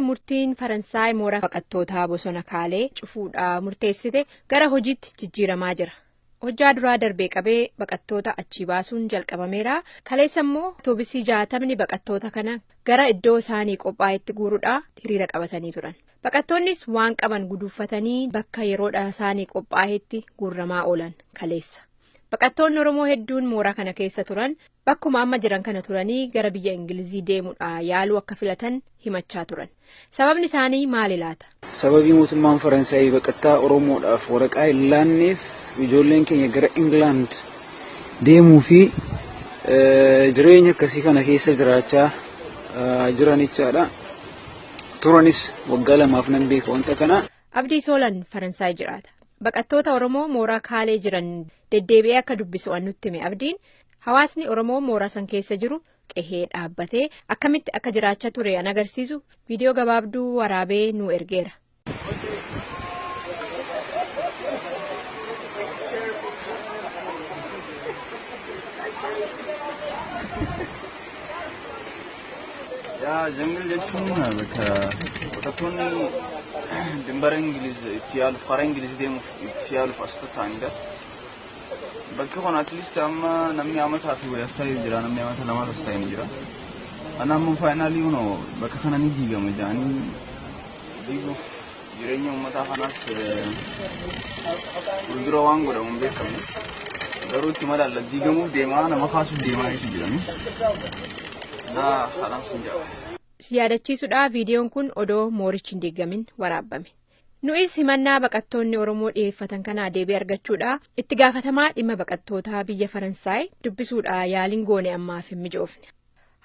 Murtiin Faransaay mooraa baqattootaa bosona Kaalee cufuudhaa murteessite gara hojiitti jijjiiramaa jira. Hojjaa duraa darbee qabee baqattoota achii baasuun jalqabameera. Kaleessa immoo atoobisii 60ni baqattoota kana gara iddoo isaanii qophaa'etti guuruudhaa hiriira qabatanii turan. Baqattoonnis waan qaban guduuffatanii bakka yeroodha isaanii qophaa'etti guurramaa oolan kaleessa. Baqattoonni Oromoo hedduun mooraa kana keessa turan bakkuma amma jiran kana turanii gara biyya Ingilizii deemuudhaa yaaluu akka filatan himachaa turan. Sababni isaanii maali laata? Sababii mootummaan Faransaayii baqattaa Oromoodhaaf waraqaa hin laanneef ijoolleen keenya gara Ingilaand deemuu fi jireenya akkasii kana keessa jiraachaa jiran jechaadha. Turanis waggaa 2f nan beeka wanta kana. Abdii Soolan Faransaay jiraata. Baqattoota Oromoo mooraa Kaalee jiran deddeebi'ee akka dubbisu an nutti hime Abdiin, hawaasni Oromoo mooraa san keessa jiru qehee dhaabbatee akkamitti akka jiraachaa ture an agarsiisu viidiyoo gabaabduu waraabee nu ergeera. Yaa, jungle jechuun bakka baqattoonni dimbara Ingiliz itti yaaluuf, karaa Ingiliz deemuuf itti yaaluuf as taa'anidha. Bakki kun at least amma namni amataa fi wayii as taa'ee jira, namni amata lamaas as taa'ee ni jira. Ana ammoo finally kunoo bakka kana ni diigama jedhanii diiguuf jireenya uummataa kanaas fuuldura waan godhamu hin beekamu. Garuu itti madaalla diigamuuf deemaa, nama kaasuuf deemaa jechuun jirani. Naa kanaan sin jedha. Si yaadachiisuudhaa, viidiyoon kun odoo moorichi hin diigamin waraabbame. Nu'is himannaa baqattoonni Oromoo dhiyeeffatan kanaa deebii argachuudhaa itti gaafatamaa dhimma baqattootaa biyya Faransaay dubbisuudhaa yaaliin goone ammaaf hin mijoofne.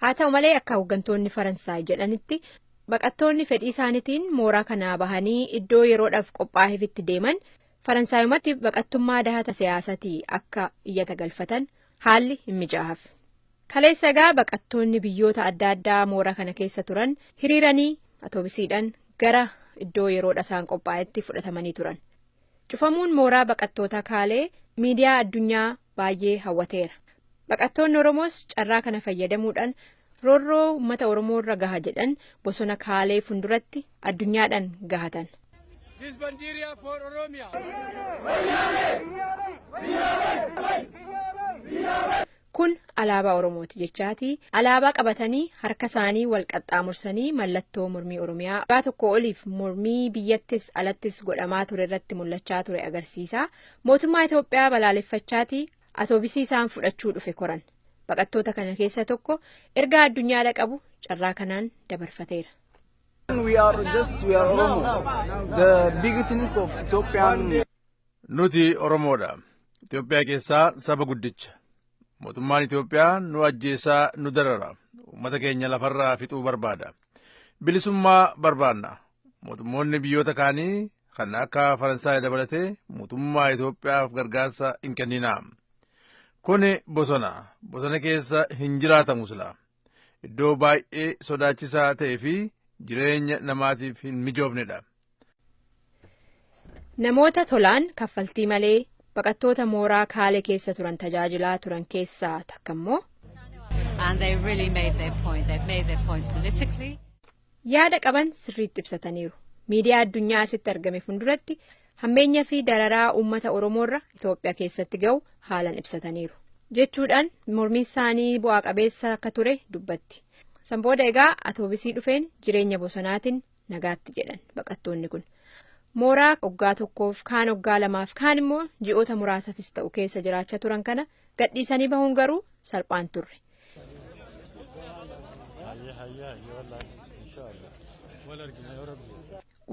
Haa ta'u malee, akka hooggantoonni Faransaay jedhanitti, baqattoonni fedhii isaaniitiin mooraa kanaa bahanii iddoo yeroodhaaf qophaa'eefitti deeman Faransaayumatti baqattummaa dahata siyaasatii akka iyyata galfatan haalli hin mijaa'aaf. Kaleessa egaa baqattoonni biyyoota adda addaa mooraa kana keessa turan hiriiranii atoobisiidhaan gara iddoo yeroodha isaan qophaa'etti fudhatamanii turan. Cufamuun mooraa baqattoota Kaalee miidiyaa addunyaa baay'ee hawwateera. Baqattoonni Oromoos carraa kana fayyadamuudhaan roorroo uummata Oromoo irra gaha jedhan bosona Kaalee fuulduratti addunyaadhaan gahatan. This Bandiria for Oromia. Kun alaabaa Oromooti jechaati. Alaabaa qabatanii harka isaanii wal qaxxaamursanii mallattoo mormii Oromiyaa waggaa tokko oliif mormii biyyattis alattis godhamaa ture irratti mul'achaa ture agarsiisa. Mootummaa Itoophiyaa balaaleffachaati atoobisii isaan fudhachuu dhufe koran. Baqattoota kana keessa tokko ergaa addunyaadha qabu carraa kanaan dabarfateera. We are Oromo, the big ethnic of Ethiopian. Nuti Oromoodha. Itoophiyaa keessaa saba guddicha. Mootummaan Itoophiyaa nu ajjeesaa, nu darara. Uummata keenya lafarraa fixuu barbaada. Bilisummaa barbaanna. Mootummoonni biyyoota kaanii kan akka Faransaay dabalatee mootummaa Itoophiyaaf gargaarsa hin kenninaa. Kuni bosona. Bosona keessa hin jiraatamu sila. Iddoo baay'ee sodaachisaa ta'ee fi jireenya namaatiif hin mijoofnedha. Namoota tolaan kaffaltii malee baqattoota mooraa Kaalee keessa turan tajaajilaa turan keessaa takka immoo And they really made their point. They've made their point politically. Yaada qaban sirriitti ibsataniiru. Miidiyaa addunyaa asitti argame fuulduratti hammeenya fi dararaa uummata Oromoorra Itoophiyaa keessatti ga'u haalan ibsataniiru. Jechuudhaan mormiin isaanii bu'aa qabeessa akka ture dubbatti. San booda egaa atoobisii dhufeen jireenya bosonaatiin nagaatti jedhan baqattoonni kun. Mooraa waggaa tokkoof, kaan waggaa 2f, kaan immoo ji'oota muraasaafis ta'u keessa jiraachaa turan kana gadhiisanii bahuun garuu salphaan turre.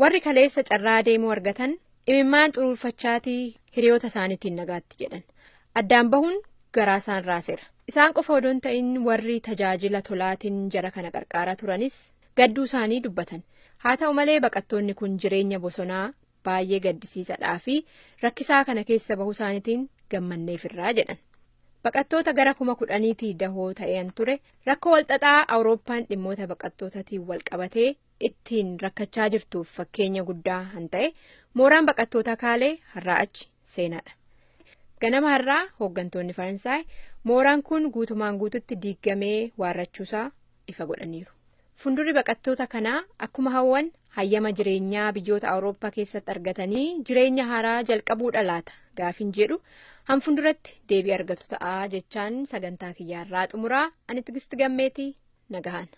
Warri kaleessa carraa deemuu argatan imimmaan xuruurfachaatii hiriyoota isaaniitiin nagaatti jedhan. Addaan bahuun garaa isaan raaseera. Isaan qofa odoo hin ta'in, warri tajaajila tolaatiin jara kana qarqaaraa turanis gadduu isaanii dubbatan. Haa ta'u malee, baqattoonni kun jireenya bosonaa baay'ee gaddisiisadhaa fi rakkisaa kana keessa bahuu isaaniitiin gammanneefirraa jedhan. Baqattoota gara 10,000tii dahoo ta'an ture rakkoo walxaxaa Awurooppaan dhimmoota baqattootaatiin wal qabatee ittiin rakkachaa jirtuuf fakkeenya guddaa han ta'e mooraan baqattoota Kaalee har'aa achi seenaadha. Ganama har'aa hooggantoonni Faransaay mooraan kun guutumaan guututti diigamee waarrachuusaa ifa godhaniiru. Fuuldurri baqattoota kanaa akkuma hawwan hayyama jireenyaa biyyoota Awurooppaa keessatti argatanii jireenya haaraa jalqabuudha laata gaafin jedhu hanfunduratti deebii argatu ta'a jechaan sagantaa kiyyaarraa xumuraa ani Tigisti Gammeetii nagahan.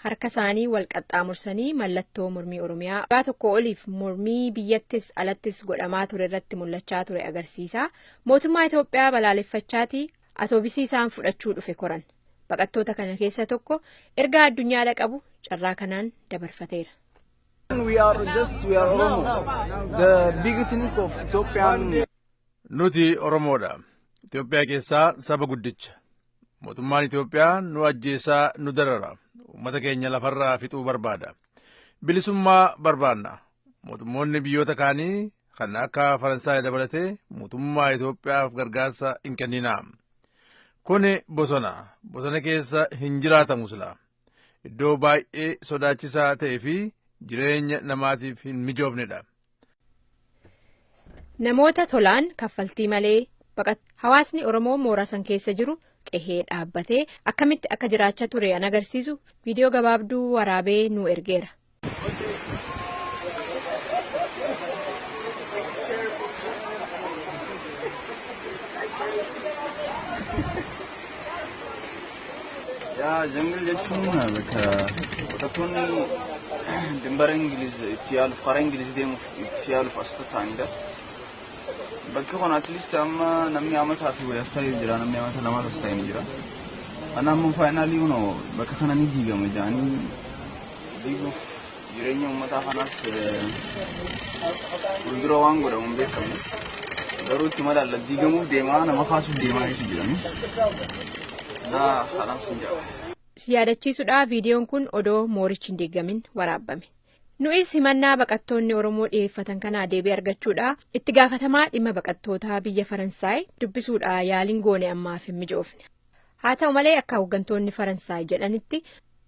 Harka isaanii wal qaxxaamursanii mallattoo mormii Oromiyaa waggaa tokko oliif mormii biyyattis alattis godhamaa ture irratti mul'achaa ture agarsiisa. Mootummaa Itoophiyaa balaaleffachaatii atoobisii isaan fudhachuu dhufe koran. Baqattoota kana keessa tokko ergaa addunyaadha qabu carraa kanaan dabarfateera. We are just we are Oromo, the big ethnic of Ethiopian. Nuti Oromoodha. Itoophiyaa keessaa saba guddicha. Mootummaan Itoophiyaa nu ajjeesaa nu darara. Uummata keenya lafarraa fixuu barbaada. Bilisummaa barbaanna. Mootummoonni biyyoota kaanii kan akka Faransaay dabalatee mootummaa Itoophiyaaf gargaarsa hin kenninaa. Kuni bosona. Bosona keessa hin jiraatamu sila. Iddoo baay'ee sodaachisaa ta'ee fi jireenya namaatiif hin mijoofnedha. Namoota tolaan kaffaltii malee hawaasni Oromoo mooraa san keessa jiru qehee dhaabbatee akkamitti akka jiraachaa ture an agarsiisu viidiyoo gabaabduu waraabee nu ergeera. Yaa jungle jechuun bakka baqattoonni dimbara Ingiliz itti yaaluuf karaa Ingiliz deemuuf itti yaaluuf as taa'anidha. Bakki kun at least amma namni amataa fi wayii as taa'ee jira, namni amata lamaas as taa'ee ni jira. Ana ammoo finally kunoo bakka kana ni diigama jedhanii diiguuf jireenya uummataa kanaas fuuldura waan godhamu hin beekamu. Garuu itti madaalla diigamuuf deemaa nama kaasuuf deemaa jechuun jirani. Naa kanaas hin jira. Si yaadachiisuudhaaf viidiyoon kun odoo moorichi hin diigamin waraabame. Nu'is himannaa baqattoonni Oromoo dhiyeeffatan kanaa deebii argachuudhaa itti gaafatamaa dhimma baqattootaa biyya Faransaay dubbisuudhaa yaaliin goone ammaaf hin mijoofne. Haa ta'u malee akka hooggantoonni Faransaay jedhanitti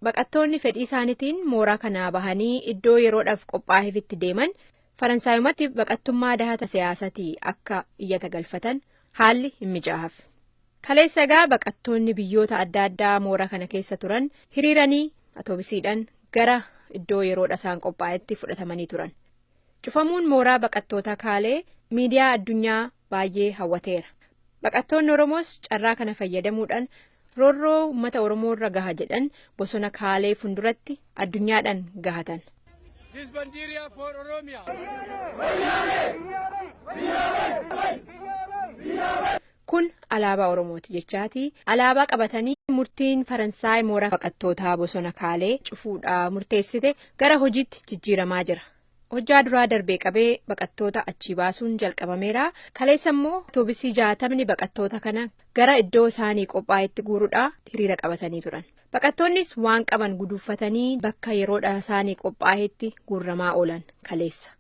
baqattoonni fedhii isaaniitiin mooraa kanaa bahanii iddoo yeroodhaaf qophaa'eefitti deeman Faransaayumatti baqattummaa dahata siyaasatii akka iyyata galfatan haalli hin mijaa'aaf. Kaleessa egaa baqattoonni biyyoota adda addaa mooraa kana keessa turan hiriiranii atoobisiidhaan gara iddoo yeroodha isaan qophaa'etti fudhatamanii turan. Cufamuun mooraa baqattoota Kaalee miidiyaa addunyaa baay'ee hawwateera. Baqattoonni Oromoos carraa kana fayyadamuudhaan roorroo uummata Oromoo irra gaha jedhan bosona Kaalee fuulduratti addunyaadhaan gahatan. This Bandiria for Oromia. Kun alaabaa Oromooti jechaati. Alaabaa qabatanii murtiin Faransaay mooraa baqattootaa bosona Kaalee cufuudhaa murteessite gara hojiitti jijjiiramaa jira. Hojjaa duraa darbee qabee baqattoota achii baasuun jalqabameera. Kaleessa immoo atoobisii 60 baqattoota kana gara iddoo isaanii qophaa'etti guuruudhaa hiriira qabatanii turan. Baqattoonnis waan qaban guduuffatanii bakka yeroodha isaanii qophaa'etti guurramaa oolan kaleessa.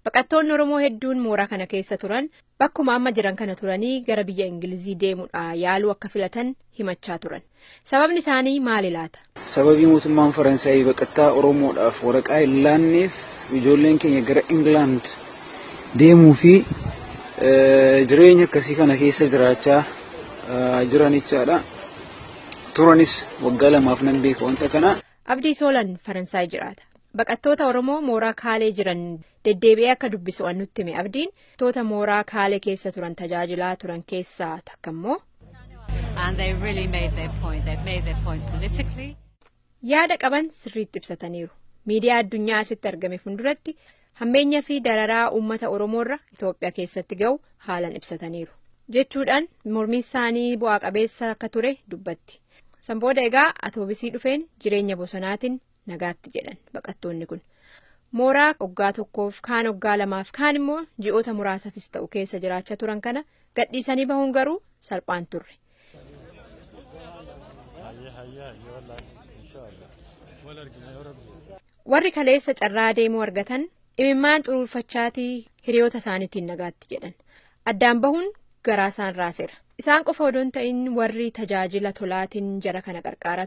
Baqattoonni Oromoo hedduun mooraa kana keessa turan bakkuma amma jiran kana turanii gara biyya Ingilizii deemuudhaa yaaluu akka filatan himachaa turan. Sababni isaanii maali laata? Sababii mootummaan Faransaay baqattaa Oromoodhaaf waraqaa hin laanneef ijoolleen keenya gara England deemuu fi jireenya akkasii kana keessa jiraachaa jiran jechaadha. Turanis waggaa 2 nan beeka wanta kana. Abdii Soolan Faransaay jiraata. Baqattoota Oromoo mooraa Kaalee jiran deddeebi'ee akka dubbisu an nutti hime Abdiin toota mooraa Kaalee keessa turan tajaajilaa turan keessaa takka immoo. And they really made their point. They've made their point politically. Yaada qaban sirriitti ibsataniiru. Miidiyaa addunyaa asitti argame fuulduratti hammeenya fi dararaa uummata Oromoorra Itoophiyaa keessatti ga'u haalan ibsataniiru. Jechuudhaan mormiin isaanii bu'aa qabeessa akka ture dubbatti. San booda egaa atoobisii dhufeen jireenya bosonaatiin nagaatti jedhan baqattoonni kun. Mooraa waggaa 1 kaan waggaa 2 kaan immoo ji'oota muraasaafis ta'u keessa jiraachaa turan kana gadhiisanii bahuun garuu salphaan turre. Warri kaleessa carraa deemuu argatan imimmaan xuruurfachaatii hiriyoota isaaniitiin nagaatti jedhan. Addaan bahuun garaa isaan raaseera. Isaan qofa odoon ta'in warri tajaajila tolaatiin jara kana qarqaaraa turan.